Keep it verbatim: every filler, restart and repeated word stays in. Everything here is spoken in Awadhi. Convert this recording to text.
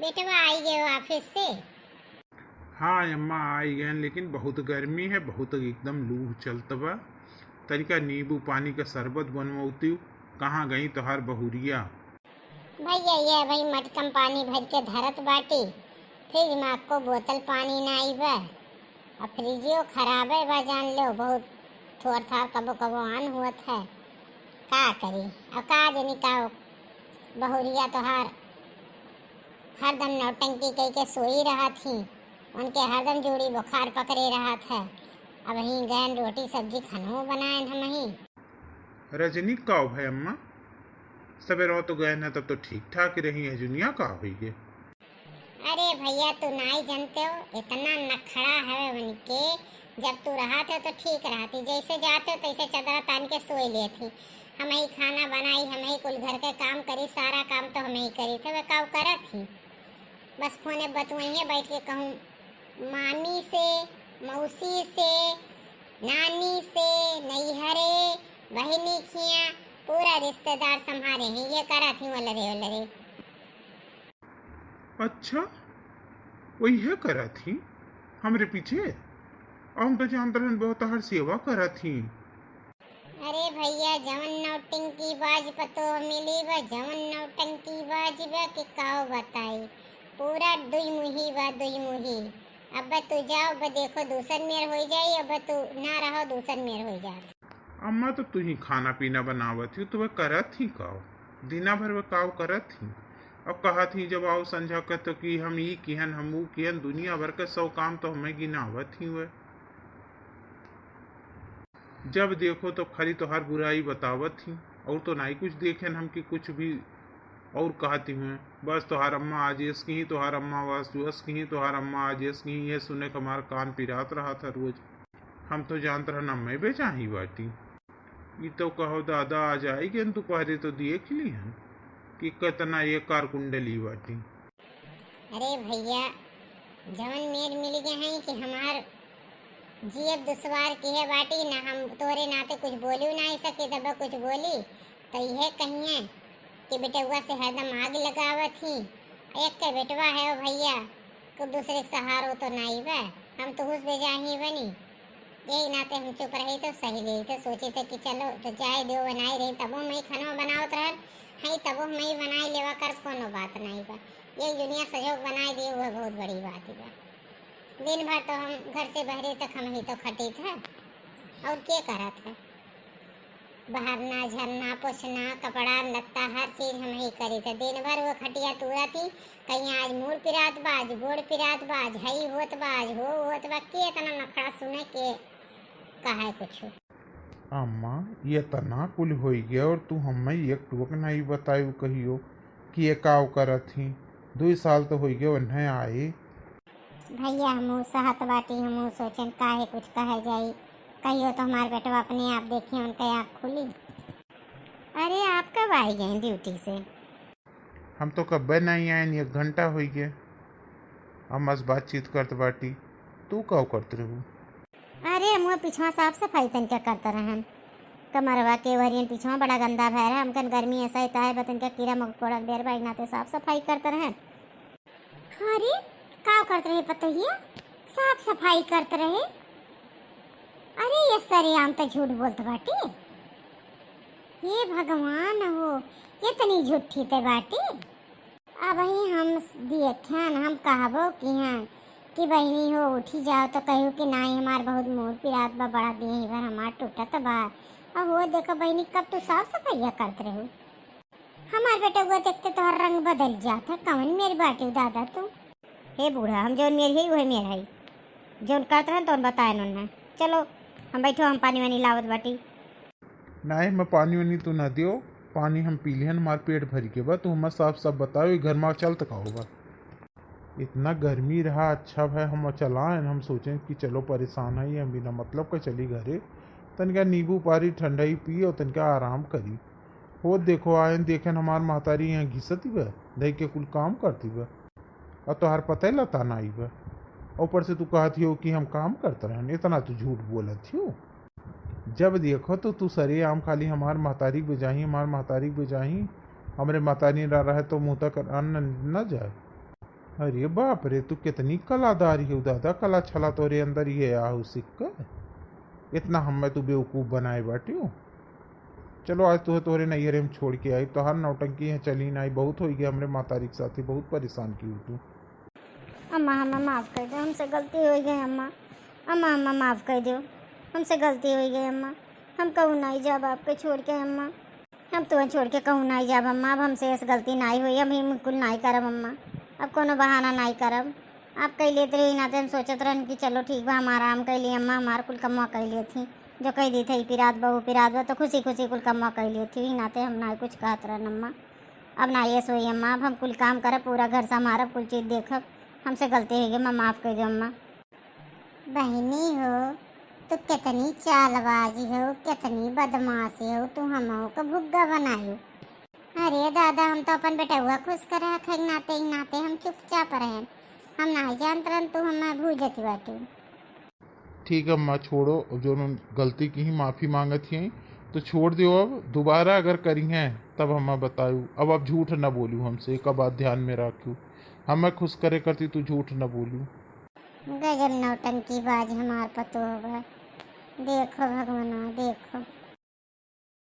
बेटवा आई गयो office से? हाँ अम्मा, आई गए, लेकिन बहुत गर्मी है, बहुत एकदम लू चलत बा। तनिका नींबू पानी का शरबत बनवती। कहाँ गई तोहार बहुरिया? भैया, ये भाई मटकम पानी भर के धरत बाटी, फ्रिज में एको बोतल पानी ना आई बा। अब फ्रिजियो खराबे बा, जान लो, बहुत थोर थार कबो कबो on होत है। का करी, अब का जानी का बहुरिया तोहार हरदम नौटंकी कई के सोई रहत ही, उनके हरदम जोड़ी बुखार पकड़े रहत है। अब ही गैन रोटी सब्जी खानो बनाएन हम ही। रजनी, का भय अम्मा? सवेरवा तो गए न, तब तो ठीक ठाक रही है, जुनिया का होई गे? अरे भैया, तू नाई जानते हो, इतना नखड़ा है उनके। जब तू रहत हो तो ठीक रहती, जैसे जाते हो तैसे चदरा तान के सोई लेत ही। हम ही खाना बनाई, हम ही कुल घर के काम करी, सारा काम तो हम ही करी थे, वे काऊ करत ही। बस फोने बतुआइए बैठ के, कहूँ मामी से, मौसी से, नानी से, नैहरे, बहिनी खिया, पूरा रिश्तेदार संभारे हैं, ये करत ही वलरे वलरे। अच्छा, वही करत ही हमरे पीछे? हम तो जानत रहन बहुत तोहार सेवा करत ही। अरे भैया, जवन नौटंकी बाज पतोह मिली बा, जवन नौटंकी बाज बा कि काओ बताई, पूरा दुई मुही बा, दुई मुही। अब तू जाओ, अब देखो दूसर मेर होई जाई, अब तू ना रहो, दूसर मेर होई जात। अम्मा, तो तू ही खाना पीना बनावत ही, तो वह करत ही काओ? दिना भर वह काओ करत ही? अब कहत ही जब आओ संझा के तो कि हम ई किहन, हम ऊ किहन, दुनिया भर के सौ काम तो हमें गिनावत ही वह। जब देखो तो खाली तोहार बुराई बतावत ही, और तो नाई कुछ देखेन हम कि कुछ भी और कहती हुए। बस तोहार अम्मा आज एस की ही, तोहार अम्मा वास जो एस की ही, तोहार अम्मा आज एस की ही, ये सुने के हमार कान पिरात रहा था रोज। हम तो जानत रहन अम्मे बेचाही बाटी। ई तो कहो दादा आज आई गन दोपहरे तो देख लिहन कि कितना ये कार कुंडली बाटी। अरे भैया, जवन मेर मिल गए हैं कि हमार जियब दुश्वार किहे बाटी, ना हम तोरे नाते कुछ बोलियो ना सके, तब कुछ बोली तो यह कहिए कि बेटउआ से हरदम आग लगावत ही। एक के बेटवा है ओ भैया, तो दूसरे के सहारो तो नाई बा। हम तो हुस बेजाही बनी, यही नाते हम चुप रही तो सही रही। तो सोचे थे कि चलो तो जाए दो, बनाई रही तबो मैं खाना बनावत रहन, हई तबो मैं बनाई लेवा कर, कोनो बात नाई बा। ये दुनिया सहयोग बनाए दिए, वह बहुत बड़ी बात बा। दिन भर तो हम घर से बहरे तक हम ही तो खटी थे, और के करत है? बहरना, झरना, पोछना, कपड़ा, लत्ता, हर चीज हम ही करी थे। दिन भर वो खटिया तूरा थी, कहीं आज मूड़ पिरात बा, आज गोड़ पिरात बा, आज हई होत बा, आज हो होत बा। के इतना नखड़ा सुने के कहे कुछ? अम्मा, ये तना कुल होई गया और तू हमें एक टोक नहीं बतायू कहियो कि ये काव करत ही? दुई साल तो होई गया उन्हें आए। भैया, हमहू सहत बाटी, हमहू सोचन काहे कुछ कहे जाई। कहियो तो हमार बेटवा अपने आप देखिए, उनका आँख खुली। अरे, आप कब आई गए ड्यूटी से? हम तो कब्बे नहीं आए, एक घंटा होई गए। हम बस बातचीत करत बाटी, तू का करत रहू? अरे, हम वो पिछवा साफ सफाई तनिका करत रहन। कमरवा के वरियन पिछवा बड़ा गंदा भय रहे, हमकन गर्मी ऐसा ही ताहे बा, तनिका कीड़ा मकोड़ा के बेर बा, नाते साफ सफाई करत रहन। अरे, का करत रहे पतोहिया? साफ सफाई करत रहे। अरे, ये सरेआम त झूठ बोलत बाटी। हे भगवान हो, इतनी झूठी ते बाटी। अबही हम देखेन, हम कहबो किहन कि बहिनी हो उठी जाओ, तो कहियो कि नाई, हमार बहुत मूड़ पिरात बा, बड़ा देह भर हमार टूटत बा। अब वो देखो बहिनी, कब तू साफ सफाइया करत रहू? हमार बेटउआ देखते तोहर रंग बदल जात है। कवन मेर बाटी दादा तू? हे बूढ़ा, हम जौन मेर हई, उहे मेर हई। जौन करत रहन, तौन बताएन उन्हें। चलो, हम बैठो, हम पानी वानी लावत बाटी। नाहीं, हमें पानी वानी तू ना दियो, पानी हम पी लिहन, हमार पेट भर के बा। तू हमें साफ साफ बताओ, ये घर में चलत का होबा? इतना गर्मी रहा, अच्छा भाई हम चलाएन, हम सोचेन कि चलो परेशान है, हम बिना मतलब का चली घरे, तनिका नींबू पानी ठंडाई पी और तनिका आराम करी। हो देखो, आएन देखेन हमार महतारी यहाँ घिसती बा, धई के कुल काम करती बा, और तोहार पता ही लता ना आई बा। ऊपर से तू कहत हो कि हम काम करत रहन, इतना तू झूठ बोलत हो। जब देखो तो तू सरेआम खाली हमार महतारी के बेजाही, हमार महतारी के बेजाही, हमरे महतारी ना रहे तो मुँह तक अन्न न जाए। अरे बाप रे, तू कितनी कलादारी हो दादा, कला छला तोरे अंदर ये आहू सिक्का। इतना हमें तू बेवकूफ बनाए बाटियो। चलो, आज तुहे तोहरे नैहरे में छोड़ के आई, तोहार नौटंकी यहाँ चली ना आई, बहुत होइ गया हमरे मातारी के साथ ही, बहुत परेशान की तू। अम्मा, हमें माफ कर दो, हमसे गलती होइ गई अम्मा। अम्मा, हमें माफ कर दो, हमसे गलती होइ गई अम्मा। हम कहूँ नाई जाब आपके छोड़ के अम्मा। हम तुहे छोड़ के कहूँ नाई जाब अम्मा, अब हमसे ऐस गलती नाई होई, अब हम कुल नाई करब अम्मा, अब कोनो बहाना नाई करब। आप कह लेत रही नाते हम सोचत रहन कि चलो ठीक बा, हम आराम कर ली अम्मा, हमार कुल कमवा कर लेत ही, जो कह दी थी पिरात बा, ऊ पिरात बा, तो खुशी खुशी कुल कमवा कर लेत ही, नाते हम नाई कुछ कहत रहन अम्मा। अब नाई ऐस होई अम्मा, अब हम कुल काम करब, पूरा घर संभारब, कुल चीज देखब, हमसे गलती होइ गई अम्मा, माफ कर दो अम्मा। बहिनी हो, तू कितनी चालबाजी हो, कितनी बदमाशी हो, तू हमहू का भुग्गा बनायू। अरे दादा, हम तो अपन बेटउआ खुश करे हक नाते ही नाते हम चुपचाप रहेन। हम नाई जानत रहन तू हमें भूजत बाटू। ठीक है अम्मा, छोड़ो, अब जो गलती की ही माफी मांगत ही तो छोड़ दियो। अब दोबारा अगर करी हैं तब हमें बतायू। अब आप झूठ न बोलू हमसे, एक बात ध्यान में रखू, हमें खुश करे करती तू झूठ न बोलू। गजब नौटंकी बाज हमार पतोह बा। देखो भगवाना, देखो।